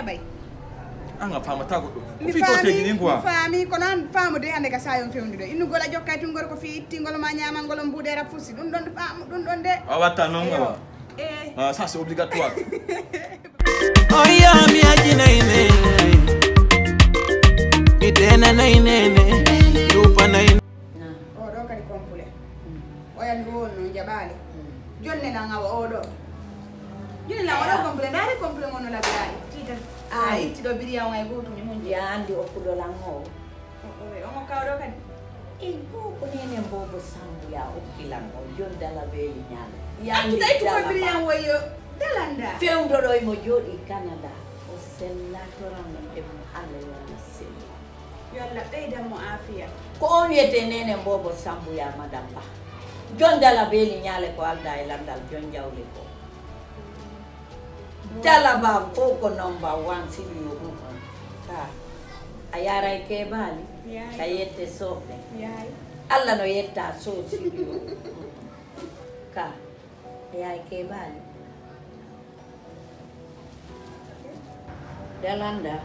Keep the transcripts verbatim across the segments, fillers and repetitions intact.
Bay. An a faamata goɗɗo. Ko mi fii to faami, teegi ni quoi. Mi faami, kono an faamude hannde ka saayon fewndude. Innu gola jokka e tungol ko fii ittingol ma ñaamangol on mbuuɗe rap fusi. Ɗum ɗon faamu, ɗum ɗon de. A watta noon, awa. Eh. Ah, ça, c'est obligatoire. Oya mi ajinay nene. Mi denanay nene. Yupanay. Oɗo kadi complet. Oya mi wonno jaɓaali. Jonne lan awa oɗo. Jonne lan oɗo complet. Ndaari complet mon no labiraali. Tita. Ay. Ay, tiɗo biriya on ay gotum ni mun. Ya andi o kuɗo lan o. O, o, on o kawɗo kadi. Ey, bo ko nene mbobo Sambu ya okki lan o. Jon dala beeli ñaala. Ya andi tawi ko biriya on woyo dalanda. Fewndo ɗo mo jooɗi Canada. O sella toran e mo Alla yo Alla sella. Yo Alla ɓeydan mo aafiya. Ko on wiyetee Neene Mboobo Sambu ya Madam Ba. Jon dala beeli ñaale ko aldaa e lanndal, jon jawle ko. Dala ba fof ko number one studio ɗum on. Ka a yaray kebaali, ka yette soɓɓe. Alla no yetta so studio ɗum on. Ka a yaray kebaali. Dalanda.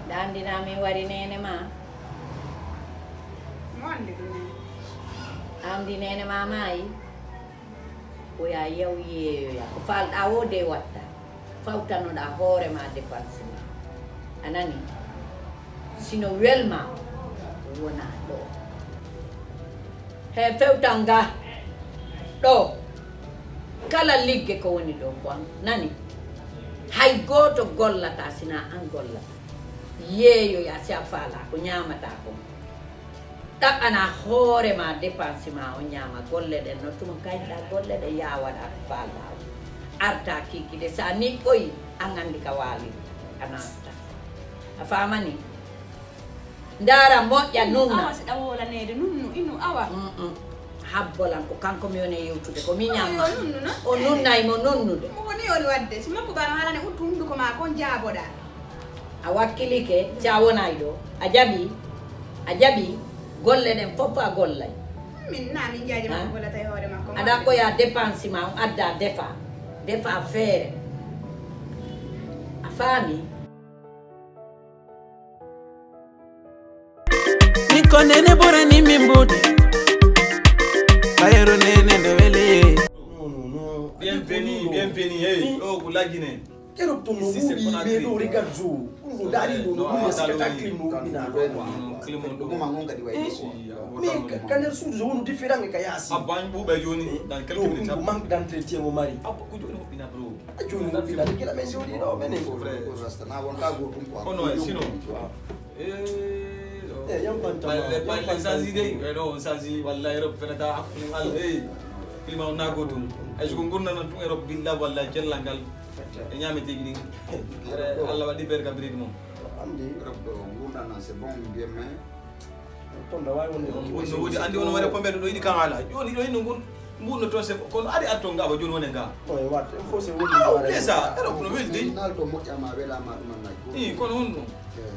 Nda anndi na min wari neene ma. Mo anndi ɗum neene? Anndi neene ma maayi. Ko ya yaw yeeyoya. Ko falɗa o de watta. Fawtanoɗa hoore ma dépense ma. A nani? Sino welma wona ɗo. He fewtal nga ɗo. Kala ligge ko woni ɗo ko an nani. Hay gooto gollata sina an gollata. Yeeyoya si a faala ko ñaamata kon. Ɗaɓɓana hoore ma dépense ma o ñaama golle ɗen no tuma kayɗa golle ɗen yaa waɗa ko faalɗa o. Arta kiki de sa niɓɓoyi an anndi ka waali a natta. A faamani? Ndaara moƴƴa nunna. Awa si ɗa wolaneede nunnu inu awa. Mm, mm. Habbolan ko kanko mi woni e yewtude ko mi ñamma. Yo nunnu na. O nunnay mo nunnude. Mo woni on wadde si makko bano halane uttu hunduko ma kon jaaboɗa. A wakkilike si a wonay ɗo. A jaɓi? A jaɓi? Golle ɗen fof a gollay. Min na min jaaji makko gollata e hoore makko. A ɗaɓɓoya dépense ma on adda defa. Defa feere. A faami? Min ko nene ɓurani min mbuuɗi. Ɓayro nene no wele. Bienvenue, bienvenue. Hey, oh, ko lagine. Keroog to no wuuɗi ɓe ɗo regarde jour. Ɗum ɗo daari ɗo no wuuɗi spectacle no wuuɗi na ɗo. Climat ɗo. Ɗum ma ngon kadi wayi. Mais ka nder suudu so wonu différent ka yaasi. Abba an ɓuuɓe jooni dans quelques minutes. Ɗum manque d'entretien mo mari. Abba ko jooni huɓɓina bro. A jooni huɓɓina de gila men jooɗi ɗo menen. Ko vrai. Ko rasta na wonta gotum quoi. Kono e sino. Eh, yam banta ma. Balle sanzi dey. Eh, ɗo sanzi wallahi rob fenata hakkunde Allah eh. Climat on na gotum. Ay so ko gurnana tun e rob billah wallahi cellal ngal. E ñaame tigi ɗin. Allah waɗi berka biridi mum. Andi. Rob ɗo gurnana c'est bon bien mais. Ton da wawi wonde. No wodi andi on wari pombe ɗo yiɗi kan ala. Joni ɗo hinno ngun mbuɗno toon se kono ari ar toon ngaba joni woni nga. O e wat en fof se woni. Ah, o desa ero kono weldi. Nal to moƴƴa ma wela ma ɗum annaji. I kono on ɗum.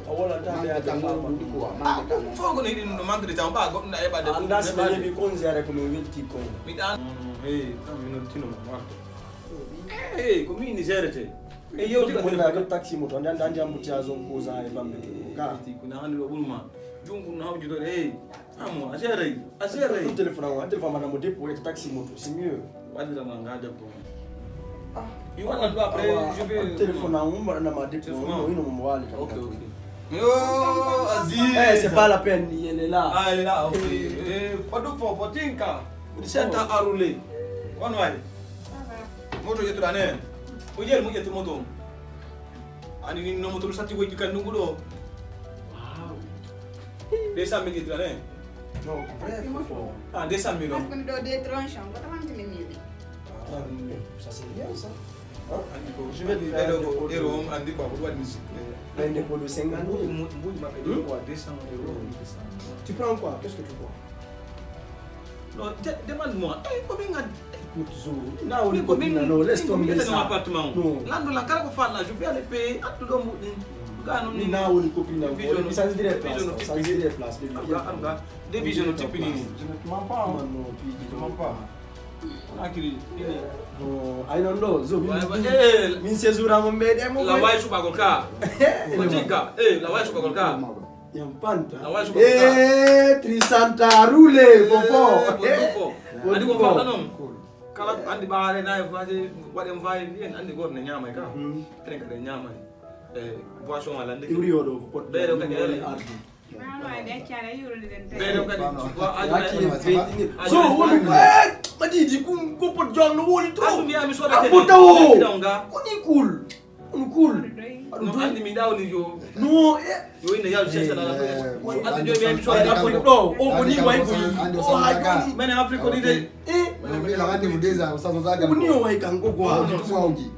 A wala ta de ata fama. Ko wa man ka. Fof kono yiɗi ɗum manque de temps ba goɗɗum na e ɓade. Anda si yebi kon ziare ko mi welti kon. Mi ɗan. Hey, kam mi nottino mo warto. Hey, ko mi ni gérete. E yewti ko na taxi moto andi andi embouteillage on ko za e bambe to. Ka. Ko na andi ɗo ɓurma. Jungo na hawjude hey. Amo a géré a géré. Ɗum téléphone am a téléphone ma namo dépôt e taxi moto c'est mieux. Waɗirama nga dépôt. Ah. Mi waɗan ɗo après je vais téléphone am waɗanama dépôt no ino mo waali tan. Ok ok. Yo Aziz. Eh c'est pas la peine il est là. Ah il est là ok. Eh fodum fo fotinka. Senta arule. Kono waɗi. Moto ƴettuɗa ne. Ko jeeri mo ƴettu moto on. Ani ni no moto satti ko kan nungu ɗo. Wow. Deux cent mille itran eh. Non, vrai fofo. Ah, deux cent mille on. Parce que ɗo deux tranches on goto wantini mille. Ah, ça c'est bien ça. Hein? Andi ko je vais faire un dépôt de euro on andi ko ko waɗi musique. Un dépôt de cinquante mille. Mbuy maɓɓe ɗo quoi deux cents euros. Tu prends quoi? Qu'est-ce que tu prends? Non, de- demande-moi. Eh, ko min ngaddi. Écoute, Zo, na woni ko min non, laisse tomber ça. Appartement. Non. Lando la kala ko falla, je vais aller payer. Attu ɗo mbuɗin. Gano ni na woni ko pinal. Vision. Ça veut dire place. Ça veut dire place. Arga arga. Division no tippini ni. Je ne te mens pas. Non, non, puis je ne te mens pas. Akiri. Bon, ay non ɗo, zo, min, min séjour amo mbeɗe mo. La way suɓagol ka. Ko tigga. Eh, la way suɓagol ka. Yam panta. La way suɓagol ka. Eh, trisanta roule, fofo. Fofo. Andi ko fawɗa non. Kala andi ɓaare na e faade waɗen faade en andi goto ne ñaamay ka. Tren ka de ñaamay. Eh, boisson wala ndi. Iwri oɗo ko pot. Ɓeɗo kadi ele. Ɓeɗo kadi. So wonu madidi kum ko pot jol no woni trop. Aɗum yami soda. Abota o. Woni cool. On cool. Aɗum andi mi dawni yo. No e. Yo ina yaw sesa dala. Andi jomi yami soda. Afrique ɗo o ko ni way ko. O ha joni. Mene Afrique ko ni de. Eh. Mene Afrique ko ni de. Ko ni o way kanko ko.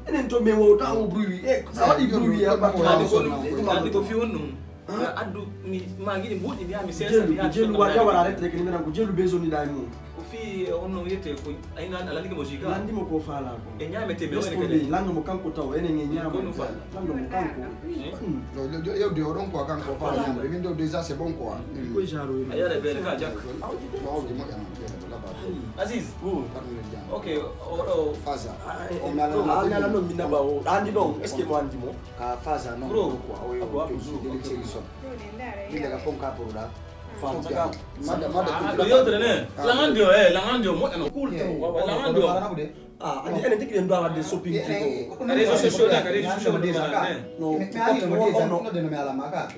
Enen to men wawta o bruit. Eh, sa waɗi bruit ya. Andi ko fi on ɗum. Addu mi ma giɗi mbuɗi mi ami sesa mi jelu wa yawara rette ke ni men ko jelu bezoni da mu. Ko fi on no yete ko ayna ala ligi mo jika. Landi mo ko fala ko. E ñamete mi woni kede. Lando mo kanko taw enen e ñama. Lando mo kanko. Yewde o ɗon quoi kanko fala ñamre min ɗo déjà c'est bon quoi. Ko jaro. Ayare bere ka jak. Aziz. Ok. Oɗo faza. O mi ala no mi naba o andi ɗon est-ce que mo andi mo? Ka faza non. Bro. Quoi o yo. Dele chéri son. Dele ka pon ka pour da. Faza ka. Mada mada. Lo yo tene. Langandi o eh langandi o mo no cool to. Langandi o. Ah, andi enen tigi en doit avoir des shopping tigi. Réseaux sociaux na réseaux sociaux de ça. Non. Mais ali no déjà no de no me ala maka.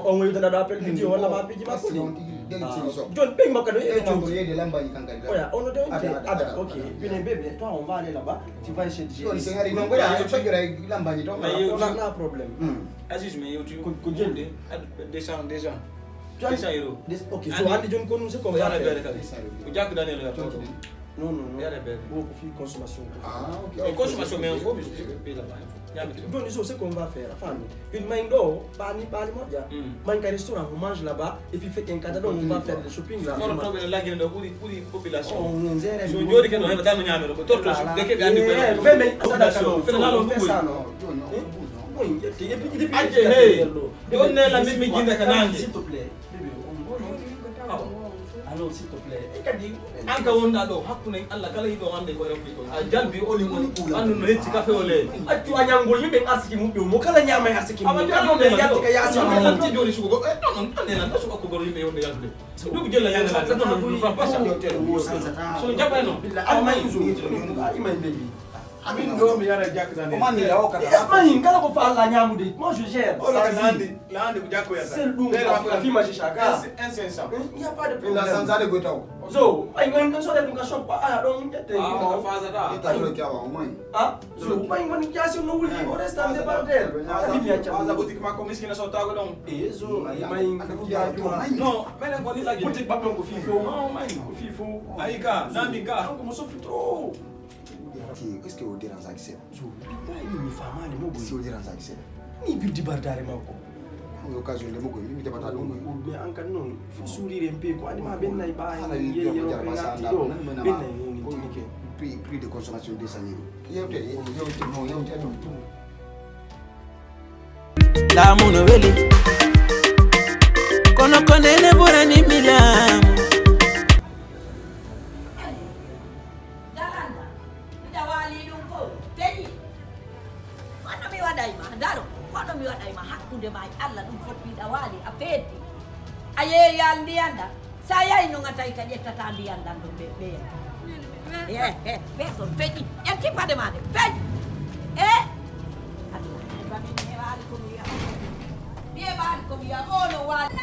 On wayude na appel vidéo wala ma piji ma ko. Dele chéri son. John ping makka do e John. Yede lamba ni kankari. Oya ono de on te ada. Ok. Bine bébé toi on va aller là-bas. Tu vas essayer de gérer. Sengari non goda so gira lamba ni to. Na problème. Aziz me yow tu ko jelde deux cents deux cents. Deux cents euros. Ok, so andi jon kon se ko yara bere kadi. Ko jakku daniel ya to. Non non non. Yara bere. Wo ko fi consommation. Ah ok. Consommation mais on faut payer là-bas. Joni so ce qu'on va faire a faami. Une main do bani bani moƴƴa. Man ka restaurant on mange là-bas et puis fait un cadre donc on va faire le shopping là. Kono to ɓe lagine ɗo ɓuri ɓuri population. On gère. So joni kadi o heɓata no ñamiro ko torto de keɓe andi ko. Mais mais ça d'accord. Fena non ɗum. Acce hey. Joni nela min mi jinda ka nange. S'il te plaît. Bébé on. Alors s'il te plaît. E kadi an ka wonɗa ɗo hakkunde Allah kala yiɗo ande ko rabbi ko a jalbi oli woni andu no yetti kafe o le accu a ñangol yimɓe arsiki mum ɓe mo kala ñama e arsiki mum kala ɓe yalti ka yasi o santi joni sugo e non non tan ne nan sugo ko goro yimɓe yonde yalde ɗum jella yanga la tan non non pas ça so jabay non amay zo ay may baby. Amin ɗo mi yara jakdane. O mami ya o kata. Yes mahin kala ko fa Allah ñamude moi je gère. O la nandi. Laande ko jakkoyata. Sel ɗum a fi maji chaka. Un cinq cents. Il n'y a pas de problème. La sanzade go taw. So ay ngon ɗon soda ɗum ka shop a aya ɗon ƴette. Ah ka faza da. Ita ɗo kyawa o mai. Ah so mai ngon jasi no wuli o resta de par terre. Ami mi acca. Faza boutique makko miskina so tago ɗon. E so ay mai ko ya ko. No menen ko ni lagi. Boutique babɓe ko fifo. No mai ko fifo. Ay ka nami ka. Ko mo sofito. Est-ce que o dérange ak seeɗa? So billahi min mi famani mo boy. Si o dérange ak seeɗa? Ni birdi bardare makko. Ɗum occasion de mo koy mi jaɓata ɗum koy. Mais an kan noon fo sourire en pe ko andi ma ɓen nayi ɓa hala yeyi yero pe ngati ɗo ɓen nayi noon en tinike. Prix prix de consommation deux cent euros. Yewte yewte non yewte non. Laamu no weli kono ko nene ɓurani mi laamu. Daranda, miɗa waali ɗum fof, peƴi. Kono mi waɗay ma, daro, kono mi waɗay ma hakkunde ma e Allah ɗum fof miɗa waali, a feetti. A yeeyal ndiyan ɗan, sa yahi noon a tawi ka ƴettata ndiyan ɗan ɗon ɓe ɓeya. Eh, eh, ɓe ɗon peƴi, ƴetti paɗe ma ɗe, peƴi. Eh? Aduna, mi waali ko mi wiya. Mi waali ko mi wiya, o no waali.